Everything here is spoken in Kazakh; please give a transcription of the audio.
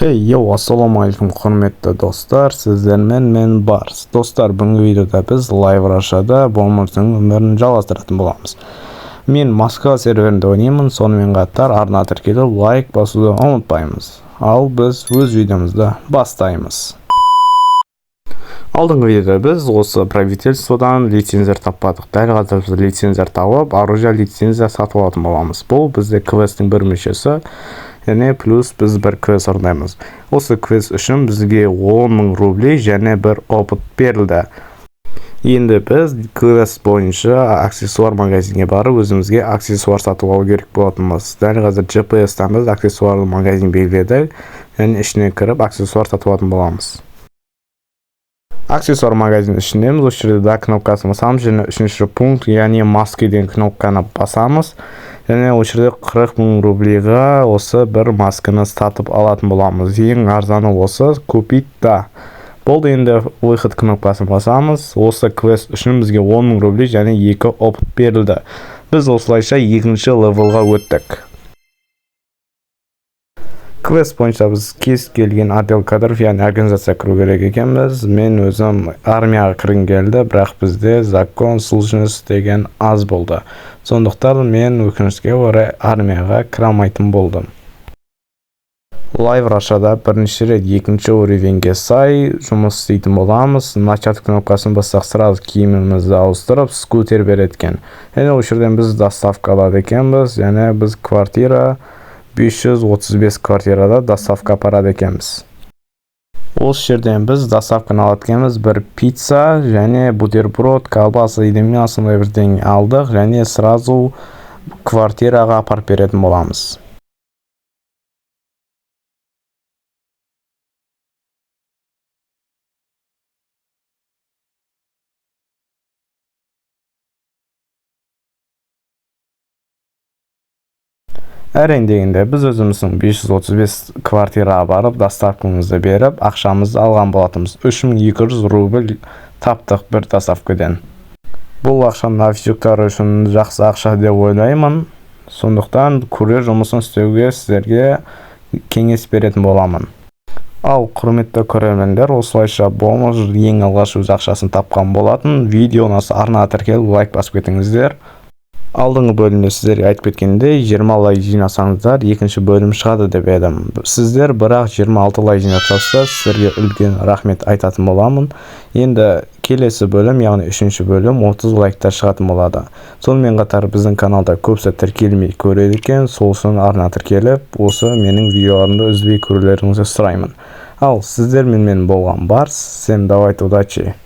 Хей, йоу, ассалаумағалейкум, құрметті достар, сіздермен мен, Барс. Достар, бүгінгі видеода біз Лайв Рашада бомждың өмірін жалғастыратын боламыз. Мен Москва серверінде ойнаймын, сонымен қатар арна тіркеліп, лайк басуды ұмытпаймыз. Ал біз өз видеомызды бастаймыз. Алдыңғы видеода біз осы правительстводан лицензия таппадық. Дәл қазір біз лицензия тауып, оружие лицензия сатып алатын боламыз. Бұл бізде квесттің бір мүшесі. Және плюс біз бір квест орындаймыз. Осы квест үшін бізге 10 мың рублей және бір опыт берілді. Енді біз квест бойынша аксессуар магазинге барып, өзімізге аксессуар сатып алу керек болатынбыз. Дәл қазір GPS-тан біз аксессуар магазин белгіледік және ішіне кіріп, аксессуар сатып алатын боламыз. Аксессуар магазин ішіндеміз. Осы жерде «Да» кнопкасын басамыз және үшінші пункт, яғни «Маски» деген кнопканы басамыз. Және осы жерде 40 мың рублейға осы бір масканы сатып алатын боламыз. Ең арзаны осы. «Купить», да. Болды, енді «Выход» кнопкасын басамыз. Осы квест үшін бізге 10 мың рублей және екі опыт берілді. Біз осылайша екінші левелға өттік. Квест бойынша біз кез келген отдел кадров, яғни организация кіру керек екенбіз. Мен өзім армияға кіргім келді, бірақ бізде закон служность деген аз болды. Сондықтан мен, өкінішке орай, армияға кіре алмайтын болдым. Лайв Рашада бірінші рет екінші уровеньге сай жұмыс істейтін боламыз. «Начать» кнопкасын бассақ, сразу киімімізді ауыстырып, скутер береді екен. Және осы жерден біз доставка алады екенбіз. Және біз квартира 535 квартирада доставка апарады екенбіз. Осы жерден біз доставканы алады екенбіз. Бір пицца және бутерброд, колбаса или мясо, сондай бірдеңе алдық және сразу квартираға апарып беретін боламыз. Әрең дегенде біз өзіміздің 535 квартираға барып, доставкамызды беріп, ақшамызды алған болатынбыз. 3200 рубль таптық бір доставкадан. Бұл ақша новичоктар үшін жақсы ақша деп ойлаймын. Сондықтан курьер жұмысын істеуге сіздерге кеңес беретін боламын. Ал, құрметті көрермендер, осылайша бомж ең алғаш өз ақшасын тапқан болатын. Видео ұнаса, арнаға тіркеліп, лайк басып кетіңіздер. Алдыңғы бөлімде сіздерге айтып кеткендей, 20 лайк жинасаңыздар, екінші бөлім шығады деп едім. Сіздер бірақ 26 лайк жинап тастасыздар, сіздерге үлкен рахмет айтатын боламын. Енді келесі бөлім, яғни үшінші бөлім 30 лайкта шығатын болады. Сонымен қатар біздің каналда көбісі тіркелмей көреді екен, сол үшін арна тіркеліп, осы менің видеоларымды үзбей көрулеріңізді сұраймын. Ал сіздермен мен болған Барс. Всем давайте, удачи.